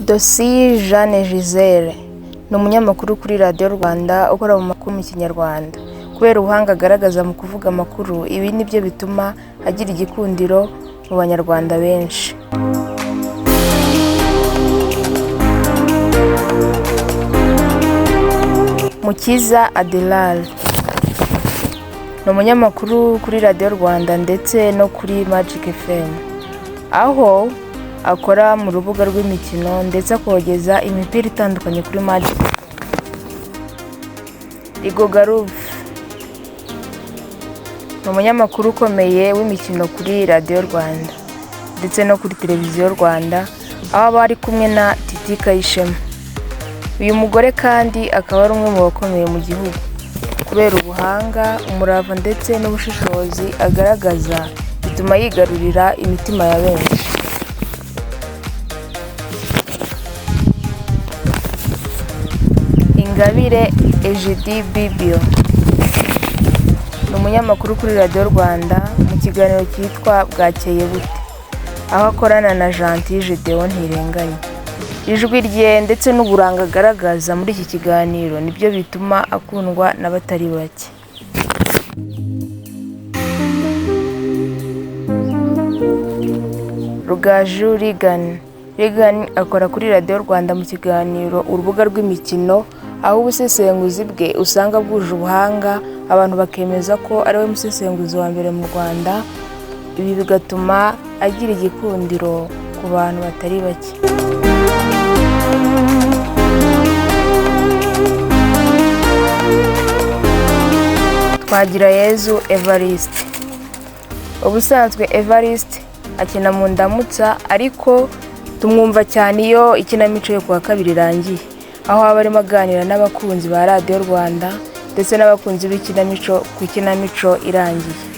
Dosi Jeanne Gisele ni umunyamakuru kuri Radiyo Rwanda ukora mu makuru mu Kinyarwanda. Kubera ubuhanga agaragaza mu kuvuga amakuru, ibi nibyo bituma agira igikundiro mu banyarwanda benshi. Mukiza Adelal ni umunyamakuru kuri Radiyo Rwanda ndetse no kuri Magic FM, aho akora mu rubuga rw'imikino ndetse akogeza imipira itandukanye kuri Magic FM. Rigoga Ruth ni umunyamakuru ukomeye w'imikino kuri Radiyo Rwanda ndetse no kuri Televiziyo Rwanda, aho aba ari kumwe na Titi Kayishema. Uyu mugore kandi akaba ari umwe mu bakomeye mu gihugu kubera ubuhanga, umurava ndetse n'ubushishozi agaragaza bituma yigarurira imitima ya benshi. Ingabire Egidie Bibio ni umunyamakuru kuri Radiyo Rwanda mu kiganiro cyitwa Bwakeye Bute, aho akorana na Gentil Gedeon Ntirenganya. Ijwi rye ndetse n'uburanga agaragaza muri iki kiganiro nibyo bituma akundwa n'abatari bake. Rugaju Reagan. Reagan akora kuri Radiyo Rwanda mu kiganiro Urubuga rw'Imikino, aho ubusesenguzi bwe usanga bwuje ubuhanga, abantu bakemeza ko ari we musesenguzi wa mbere mu Rwanda, ibi bigatuma agira igikundiro ku bantu batari bake. Twagirayezu Evariste. Ubusanzwe Evariste akina mu Ndamutsa, ariko tumwumva cyane iyo ikinamico yo kuwa kabiri irangiye, aho aba arimo aganira n'abakunzi ba Radiyo Rwanda ndetse n'abakunzi b'ikinamico ku ikinamico irangiye.